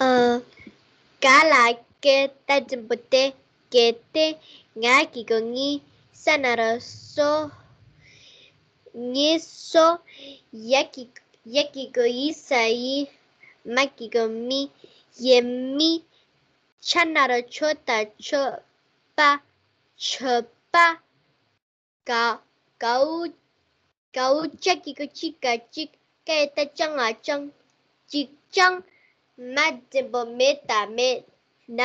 ཨ། ག་ལ་ཀེ་ད་འགྲེང་བུ་ཏེ། གེ་ཏེ། ང་གི་གུ་ངི། ས་ན་རོ་སོ། ངི་སོ། ཡ་གི་ཡ་གི་གུ་ཡི་ས་ཡི། མ་གི་གུ་མི། ཡེ་མི། ཆ་ན་རོ་ཆོ་ད་ཆོ། པ། ཆོ་པ། ག་གའུ། གའུ་ཅ་གི་གུ་ཅི་ག་ཅིག། ཀ་ཡ་ཏ་ཅ་ང་ཅང་། ཅིག་ཅང་། མ་འགྲེང་བུ་མེ་ད་མེད། ན།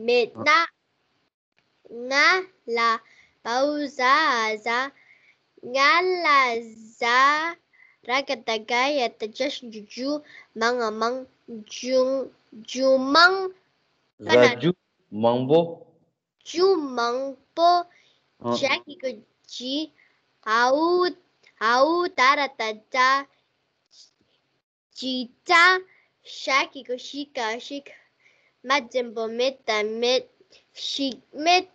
མེད་ན། ང་ལ། བའུ་ཟ་འ་ཟ། ང་ལ་ཟ། ར་ག་བཏགས་རྒ་ཡ་བཏགས་རྒྱ་ཞབས་ཀྱུ་རྒྱུ། མ་ང་མང་། རྒྱུ། རྒྱུ་མང་། ཟ་རྒྱུ་མང་པོ། རྒྱུ་མང་པོ། ཨ། ཇ་གི་གུ་ཇི། འའུ། འའུ་ད་ར་བཏགས་འདྲ། ཇི་འདྲ། ཞ་གི་གུ་ཞི་ག་ཞིག། མ་འགྲེང་བུ་མེ་ད་མེད། ཞིག་མེད།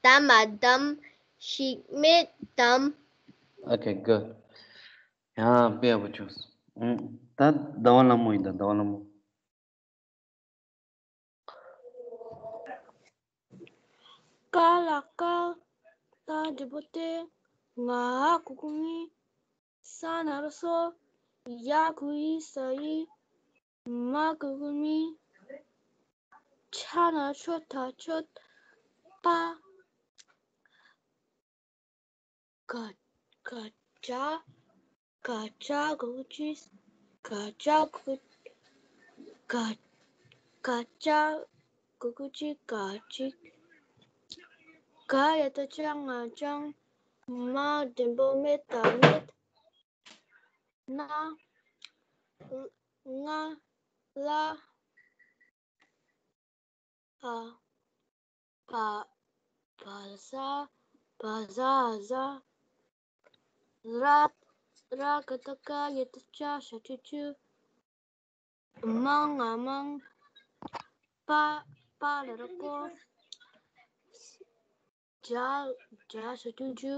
ད་མ་དམ། ཞིག་མེད་དམ། Okay, good. ཡང་དཔེ་ཡག་པོ་བྱུང་། ཨང་། ད་ཟླ་བ་ལྷ་མོ་ཡིན། ད་ཟླ་བ་ལྷ་མོ། ཀ་ལ་ཀ། ཏ་འགྲེང་བུ་ཏེ། ང་གི་གུ་ངི། ས་ན་རོ་སོ། ཡ་གི་གུ་ཡི་ས་ཡི། མ་གི་གུ་མི། ཆ་ན་ཆོ་ད་ཆོད། པ། ག་ག་ཅ། ག་ཅ་གི་གུ་ཅི། ག་ཅ་གི་གུ། ག་ག་ཅ་གི་གུ་ཅི་ག་ཅིག། ག་ཡ་བཏགས་གྱ་ང་གྱང་། མ་འགྲེང་བུ་མེ་ད་མེད། ན། ང་ལ། བ། བ། བ་ཟ། བ་ཟ་འ་ཟ། ར། ར་ག་བཏགས་རྒ་ཡ་བཏགས་རྒྱ་ཞབས་ཀྱུ་རྒྱུ། མ་ང་མང་། པ། པ་ལ་ར་པོ། ཇ། ཇ་ཞབས་ཀྱུ་རྒྱུ།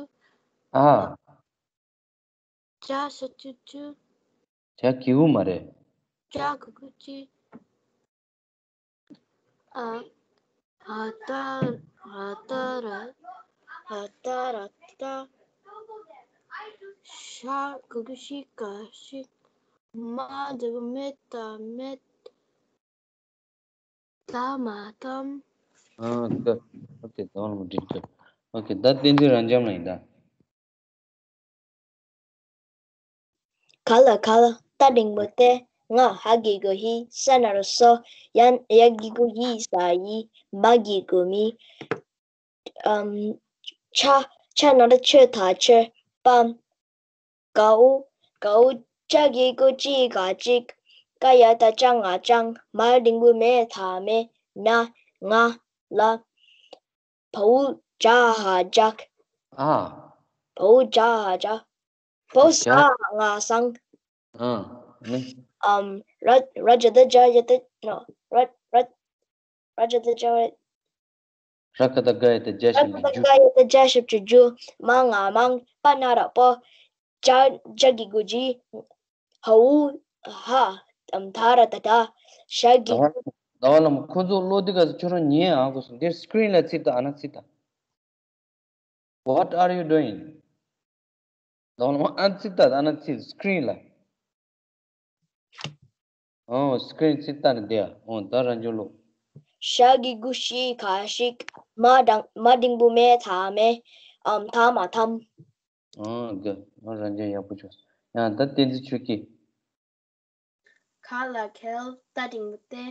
ཨ། ཇ་ཞབས་ཀྱུ་རྒྱུ། ཇ་གི་གུ་མ་རེད། ཇ་གི་གུ་ཅི། ཨ། འ་ད། འ་ད་ར། འ་ད་ར་ཏ། ཤ་གི་གུ་ཤི་ག་ཤིག། མ་འགྲེང་བུ་མེ་ད་མེད། ད་མ་དམ། ཨ་ཀ། ཨོ་ཁེ། ད་ལམ་འགྲིག་གི། ཨོ་ཁེ། ད་བསྟན་འཛིན་རབ་འབྱམས་ལ་ཡིན་ད། ག་ལ་ག་ལ། ཏ་འགྲེང་བུ་ཏེ། ང་། འ་གི་གུ་འི། ས་ན་རོ་སོ། ཡ། ཡ་གི་གུ་ཡི་ས་ཡི། མ་གི་གུ་མི། ཨམ། ཆ། ཆ་ན་རོ་ཆོ་ད་ཆོད། པ། གའུ། གའུ་ཅ་གི་གུ་ཅི་ག་ཅིག། ཀ་ཡ་བཏགས་ཀྱ་ང་ཀྱང་། མ་འགྲེང་བུ་མེ་ད་མེད། ན། ང་ལ། བའུ་ཇ་འ་ཇག། ཨ། བའུ་ཇ་འ་ཇ། བའུ་ཇ། ཟ་འ་ཟང་། ཨ། ནི། ཨམ། ར། ར་ག་བཏགས་རྒྱ་ཡ་བཏགས། ནོ། ར། ར། ར་ག་བཏགས་རྒ་ཡ་བཏགས་རྒྱ། ར་ག་བཏགས་རྒ་ཡ་བཏགས་རྒྱ་ཞབས་ཀྱུ་རྒྱུ། མ་ང་མང་། པ་ན་ར་པོ། ཇ། ཇ་གི་གུ་ཇི། འའུ་འ། ད་ར་བཏགས་འདྲ། ཞ་གི། ཟླ་བ་ལྷ་མོ། ཁོ་ཚོ་བློ་དེ་ག་ས་ཁྱོད་རང་ཉན་ཨ་གོ་སོང་། འདིར་སི་ཀི་རིན་ལ་ཚིག་ད། ཨ་ན་ཚིག་ད། What are you doing? ཟླ་བ་ལྷ་མོ། ཨ་ན་ཚིག་ད། ཨ་ན་ཚིག་སི་ཀི་རིན་ལ། ཨོ། སི་ཀི་རིན་ཚིག་ལྟ་ནས་བསྡད་ཨ། ཨོ། ད་རང་ཅག་ལོ། ཞ་གི་གུ་ཞི་ག་ཞིག། མ་འགྲེང་། མ་འགྲེང་བུ་མེ་ད་མེད། ཨམ། ད་མ་དམ། ཨོ། ག་ཨོ། རང་ཅག་ཡག་པོ་བྱུང་། ཡང་ད་བསྟན་འཛིན་ཆོས་སྐྱིད། ག་ལ་གལ། ཏ་འགྲེང་བུ་ཏེ།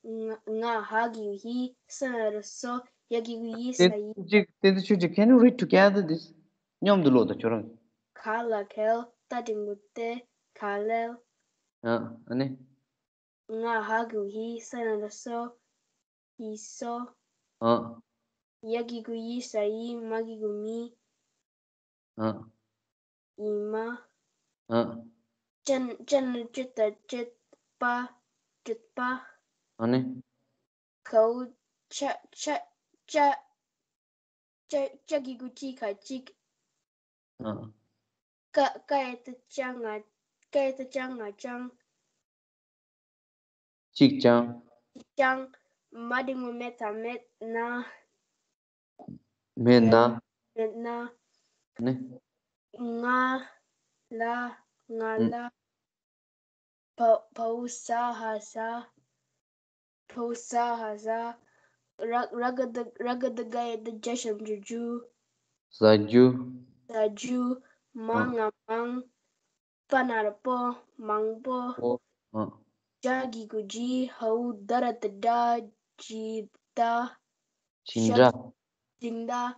ང་ང་། འ་གི་གུ་འི། ས་ན་རོ་སོ། ཡ་གི་གུ་ཡི་ས་བསྟན་ཡི། འཛིན་ཆོས་སྐྱིད། བསྟན་འཛིན་ཆོས་སྐྱིད། Can you read together this? མཉམ་དུ་ཀློག་དང་ཁྱོད་རང་། ག་ལ་གལ། ཏ་འགྲེང་བུ་ཏེ། ག་ལེལ། ཡང་ཨ་ནི། ང་། འ་གི་གུ་འི། ས་ན་རོ་སོ། ཡི་སོ། ཡང་། ཡ་གི་གུ་ཡི་ས་ཡི། མ་གི་གུ་མི། ཡང་། ཡི་མ། ཡང་། ཅ་ན་ཅོ་ཏ་ཅོད་པ། ཅོད་པ། ཨ་ནི། གའོ་ཅ་ཅ་ཅ་ཅ་ཅ་གི་གུ་ཅི་ག་ཅིག་ཡང་། ཀ་ཀ་ཡ་ཏ་ཅ་ང་། ཀ་ཡ་ཏ་ཅ་ང་ཅང་། གཅིག་ཅང་། ཅང་། མ་འགྲེང་བུ་མེ་ད་མེད་ན། མེད་ན། མེད་ན། ནི། ང་། ལ། ང་ལ། བ་བའོ་ཟ་འ་ཟ། བའོ་ཟ་འ་ཟ། ར་ར་ག་བཏགས་ར་ག་བཏགས་རྒ་ཡ་བཏགས་རྒྱ་ཞབས་ཀྱུ་རྒྱུ། ཟ་རྒྱུ། ཟ་རྒྱུ། མ་ང་མང་། པ་ན་རོ་པོ། མང་པོ། པོ། ཨ། ཇ་གི་གུ་ཇི། འའོ་ད་ར་བཏགས་འདྲ། ཇི་ད། ཇི་འདྲ། ཇི་འདྲ།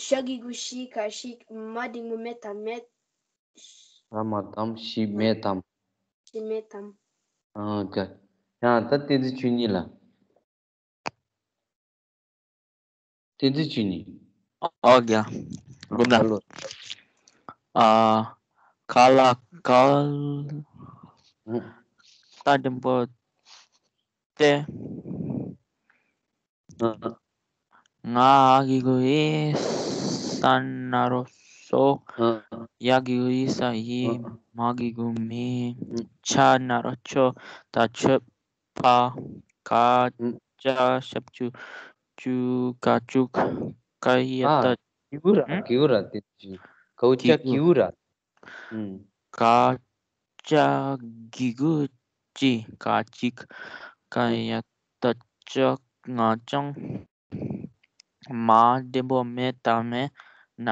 ཞ་གི་གུ་ཞི་ག་ཞིག་མ་འགྲེང་བུ་མེ་ད་མེད། ར་མ་དམ། ཞི་མེད་དམ། ཞི་མེད་དམ། ཨ་ག་ཡང་ད་བསྟན་འཛིན་ཆོས་ཉིད་ལ། བསྟན་འཛིན་ཆོས་ཉིད། ཨོ་ག་རྒུམ་ད། ཨ་ལོ། ཨ་ག་ལ་གལ། ཨ། ཏ་འགྲེང་བུ་ཏེ། ཨ། ང་། འ་གི་གུ་འི། ས་ན་རོ་སོ། ཨ། ཡ་གི་གུ་ཡི་ས་ཡི། ཨ། མ་གི་གུ་མི། ཨ། ཆ་ན་རོ་ཆོ། ད་ཆོད་པ། ག་ཨ་ཅ་ཞབས་ཀྱུ་ཅུ། ག་ཅུག་ཀ་ཡ་ཨ་ཏ། གི་གུ་ར། ཨ། གི་གུ་ར་དེ་ཅི། གའོ་ཅ་གི་གུ། གི་གུ་ར། ཨུམ། ག་ཅ་གི་གུ་ཅི། ག་ཅིག་ཀ་ཡ་ཏ་ཅག་ང་ཅང་། མ་འགྲེང་བུ་མེ་ད་མེད་ན།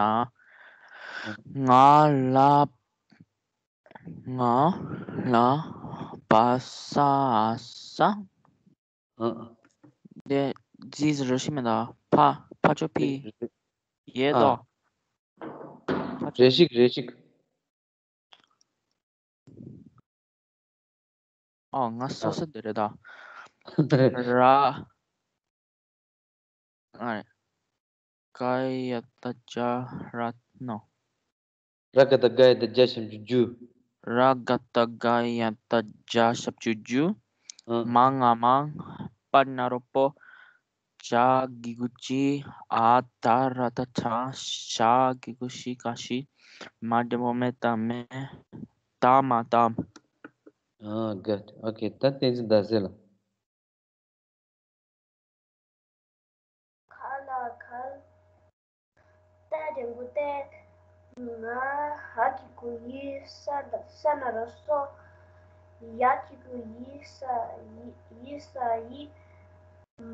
ང་ལ། ང་ལ་བ་ས་འ་ས། ཨ། དེ་ཇི་ཟེར་ར་ཤི་མེད་ད། ཕ་ཕ་ཆོ་ཕི། ཡེ་ཨ་དོ། རེ་ཞིག་རེ་ཞིག་ཨོ་ང་སོ་སོ་དེ་རེད་ད། ར། ཨ་རེ། ག་ཡ་ཏ་ཅ་ར་ནོ། ར་ག་བཏགས་རྒ་ཡ་བཏགས་རྒྱ་ཞབས་ཀྱུ་རྒྱུ། ར་ག་བཏགས་རྒ་ཡ་བཏགས་རྒྱ་ཞབས་ཀྱུ་རྒྱུ། ཨ། མ་ང་མང་། པ་ན་རོ་པོ། ཇ་གི་གུ་ཇི། འ་ད་ར་བཏགས་འ། ཞ་གི་གུ་ཞི་ག་ཞིག་མ་འགྲེང་བུ་མེ་ད་མེད། དམ་མ་དམ། ཨ་ག་ཨོ་ཁེ། ད་བསྟན་འཛིན་ཟླ་ཟེར་ལ། ག་ལ་གལ། ཏ་འགྲེང་བུ་ཏེ། ང་། འ་གི་གུ་འི། ས་ན་རོ་སོ། ཡ་གི་གུ་ཡི་ས་ཡི། ཡི་ས་ཡི།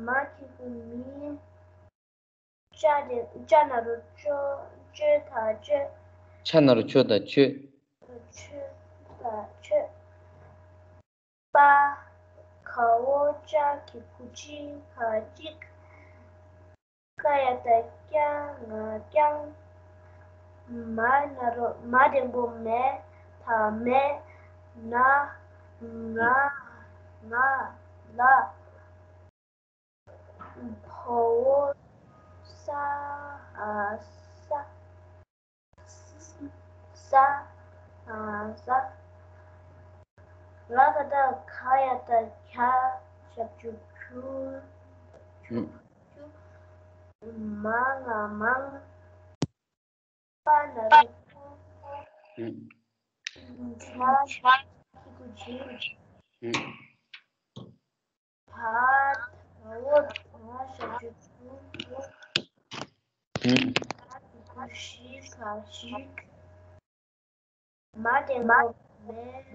མ་གི་གུ་མི། ཅ་ན་རོ་ཅོ། ཅོ་ད་ཅོད། ཅ་ན་རོ་ཅོ་ད་ཅོད། ཅོ་ད་ཅོད། པ། གའོ་ཅ་གི་གུ་ཅི་ག་ཅིག་ཀ་ཡ་བཏགས་ཀྱ་ང་རྐྱང་། མ་ན་རོ་མ་འགྲེང་བུ་མེ་ད་མེད་ན། ང་ང་ལ། བའོ་ས་འ་ས། ས་འ་ས། ར་ག་བཏགས་རྒ་ཡ་བཏགས་རྒྱ་ཞབས་ཀྱུ་རྒྱུ། རྒྱུ། རྒྱུ། མ་ང་མང་། པ་ན་རོ་པོ། ཨུ། ཇ་གི་གུ་ཇི། ཨུ། བ། བའོ་བ་ཞབས་ཀྱུ་བུ། ཨུ། ཞ་གི་གུ་ཞི་ག་ཞིག་མ་འགྲེང་བུ་མེ་ད་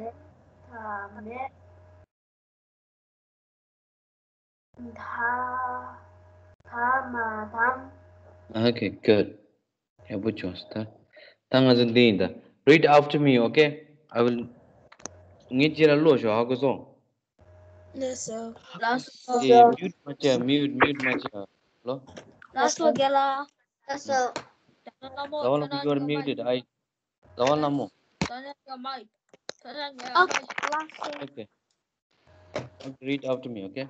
མེད། ད་དམ་མ་དམ། Okay, good. ཡག་པོ་བྱུང་སོང་ད། ད་ང་ཚོ་འདི་ཡིན་ད། Read after me, okay? I will. ངའི་རྗེས་ལ་ཀློག་ཤོག་ཧ་གོ་སོང་། ལགས་སོ། ལགས་སོ། ཨེ། mute མ་བྱས། mute mute མ་བྱས། ལོ། ལགས་སོ་རྒན་ལགས། ལགས་སོ། ཟླ་བ་ལྷ་མོ། You are muted. I. ཟླ་བ་ལྷ་མོ། Turn on your mic. Turn on your mic. Okay. Okay, read after me, okay?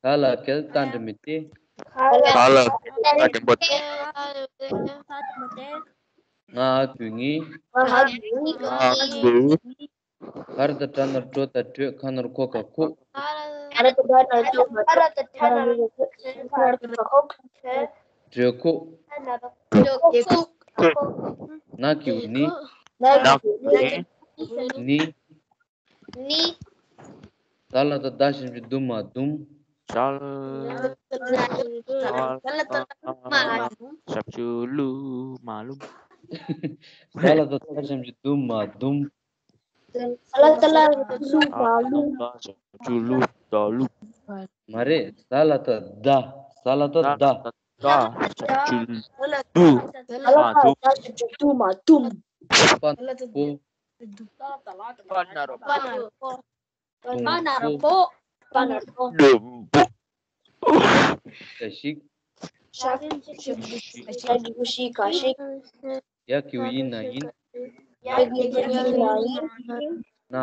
ག་ལ་གལ་ཏ་འགྲེང་བུ་ཏེ། ག་ལ་གལ་ཏ་འགྲེང་བུ་ཏེ། ང་གུ་ངི། ང་གུ། ག་ར་བཏགས་གྲ་ན་རོ་གྲོ་བཏགས་གྲོས། ཁ་ན་རོ་ཁོ་ག་ཁོ། ག་ར་བཏགས་གྲ་ན་རོ་གྲོ་བཏགས་གྲོས། ཁ་ན་རོ་ཁོ་ག་ཁོ། གྲོས་ཁོག་གྲོས་ཁོག་ན་གི་གུ་ནི། ན་གི་གུ་ནི། ནི། ནི། ཟ་ལ་བཏགས་ཟླ་ཞབས་ཀྱུ་ཟླུ་མ་ཟླུམ། ཟ་ལ་བཏགས་ཟླ་ཞབས་ཀྱུ་ཟླུ་མ་ཟླུམ། ཟ་ལ་བཏགས་ཟླ་ཞབས་ཀྱུ་ཟླུ་མ་ཟླུམ། ཟ་ལ་བཏགས་ཟླ་ཞབས་ཀྱུ་ཟླུ་མ་ཟླུམ། ཟླ་ཞབས་ཀྱུ་ཟླུ་མ་ཟླུམ། མ་རེད། ཟ་ལ་བཏགས་ཟླ། ཟ་ལ་བཏགས་ཟླ། ཟླ་ཞབས་ཀྱུ་ཟླུ་མ་ཟླུམ། ཟ་ལ་བཏགས་ཟླ་ཞབས་ཀྱུ་ཟླུ་མ་ཟླུམ། པ་ན་རོ་པོ། པ་ན་རོ་པོ། པ་ན་རོ་པོ། པ་ན་རོ་པོ། ལྡོམ་པོ། ཞིག་ཞ་གི་གུ་ཞི་ག་ཞིག་ཡ་གི་གུ་ཡི་ན་ཡིན། ཡ་གི་གུ་ཡི་ན་ཡིན། ན།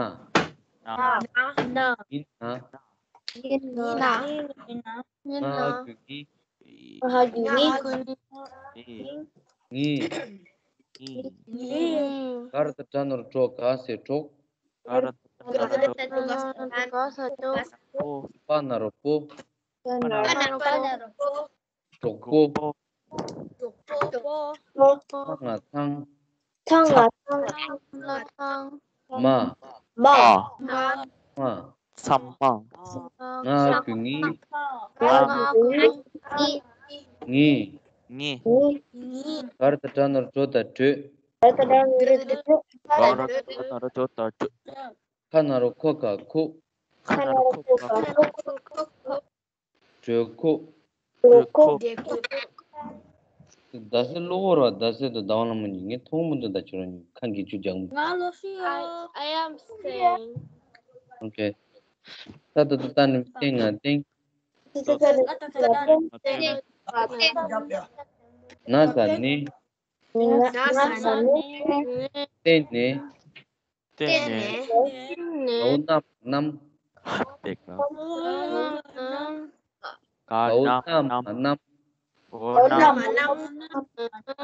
ན། ཡིན་ན། ཡིན་ན། ང་གུ་ངི། ང་གུ་ངི། ངི། ངི། ག་ར་བཏགས་གྲ་ན་རོ་གྲོ་ག་ས་གྲོགས། ག་ར་བཏགས་གྲ་ན་རོ་གྲོ་ག་ས་གྲོགས། པ་ན་རོ་པོ། པ་ན་རོ་པོ། གྲོགས་པོ། གྲོགས་པོ། ཚ་ང་ཚང་། ཚ་ང་ཚང་། མ། མ། མ། ཚ་མ། ང་གུ་ངི། ང་གུ་ངི། ངི། ངི། ག་ར་བཏགས་གྲ་ན་རོ་གྲོ་བཏགས་གྲོས། ག་ར་བཏགས་གྲ་ན་རོ་གྲོ་བཏགས་གྲོས། ཁ་ན་རོ་ཁོ་ག་ཁོ། ཁ་ན་རོ་ཁོ་ག་ཁོ། གྲོས་ཁོག་གྲོས་ཁོག་ཟླ་ཟེར་ཀློག་གོ་ར། ཟླ་ཟེར་དང་ཟླ་བ་ལྷ་མོ་གཉིས་ངས་མཐོང་མི་འདུག་ད་ཁྱོད་རང་གཉིས་ཁ་འགྱེད་ཆུ་རྒྱག་མི། ང་ལོ་ཤི་ཡོད། I, I am staying. Okay. ད་ད་ད་ད་ནི་སྟེང་ང་སྟེང་། ན་ས་ནི། ན་ས་ནི། སྟེང་ནས། བརྟེན་ནས། བརྟེན་ནས། གའུ་ན་མ་གནམ། བརྟེན་ནས། གའུ་ན་མ་གནམ། གའུ་ན་མ་གནམ།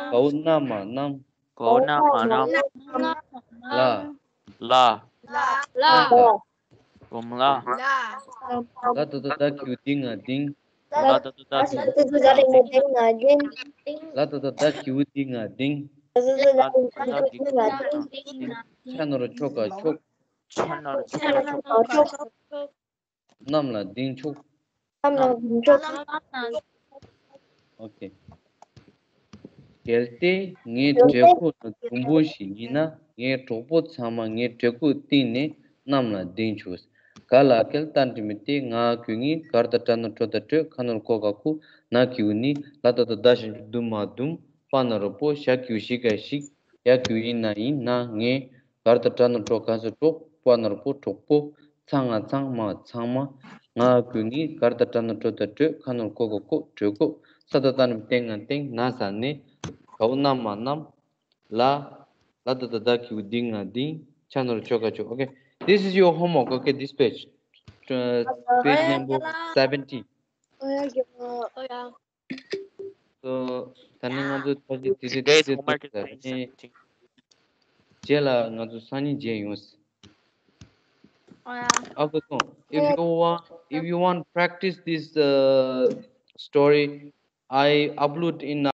གའུ་ན་མ་གནམ། གའུ་ན་མ་གནམ། ལ། ལ། ལ། གོམ་ལ། ལ། ད་ད་ད་གི་གུ་ལྡི་ང་ལྡིང་། ལ་ད་ད་ད་གི་གུ་ལྡི་ང་ལྡིང་། ལ་ད་ད་ད་གི་གུ་ལྡི་ང་ལྡིང་། ལ་ད་ད་ད་གི་གུ་ལྡི་ང་ལྡིང་། ཆ་ན་རོ་ཆོ་ག་ཆོག་ཆ་ན་རོ་ཆོ་ག་ཆོག་གནམ་ལ་ལྡིང་ཆོག་གནམ་ལ་ལྡིང་ཆོག Okay. གལ་ཏེ་ངའི་གྲོད་ཁོག་ན་དུམ་བུ་ཞིག་ཡིན་ན། ངའི་གྲོགས་པོ་ཚང་མ་ངའི་གྲོད་ཁོག་སྟེང་ནས་གནམ་ལ་ལྡིང་ཆོག་ག་ལ་གལ་ཏ་འགྲེང་བུ་ཏེ། ང་གུ་ངི། ག་ར་བཏགས་གྲ་ན་རོ་གྲོ་བཏགས་གྲོས། ཁ་ན་རོ་ཁོ་ག་ཁུ། ན་གི་གུ་ནི། ལ་ད་བཏགས་ཟླ་ཞབས་ཀྱུ་ཟླུ་མ་ཟླུམ། པ་ན་རོ་པོ། ཞ་གི་གུ་ཞི་ག་ཞིག་ཡ་གི་གུ་ཡི་ན་ཡིན། ན་ངས། ག་ར་བཏགས་གྲ་ན་རོ་གྲོ་ག་ས་གྲོགས། པ་ན་རོ་པོ། གྲོགས་པོ། ཚ་ང་ཚང་མ། ཚང་མ། ང་གུ་ངི། ག་ར་བཏགས་གྲ་ན་རོ་གྲོ་བཏགས་གྲོས། ཁ་ན་རོ་ཁོ་ག་ཁོ། གྲོས་ཁོ། ས་ད་བཏགས་ན་རོ་སྟེ་ང་སྟེང་། ན་ས་ནས། གའུ་ན་མ་གནམ། ལ། ལ་ད་བཏགས་ལྡ་གི་གུ་ལྡི་ང་ལྡིང་། ཆ་ན་རོ་ཆོ་ག་ཆོག Okay, this is your homework. Okay, this page. Uh, page number seventy. So, ད་ནི་ང་ཚོ་ད་ཅི་དེ་དེ་དེ་དེ་དེ་རྗེས་ལ་ང་ཚོ་སང་ཉིན་མཇལ་ཡོང་། ཨ་ཁུ་སོང་། If you want, if you want practice this uh, story, I upload in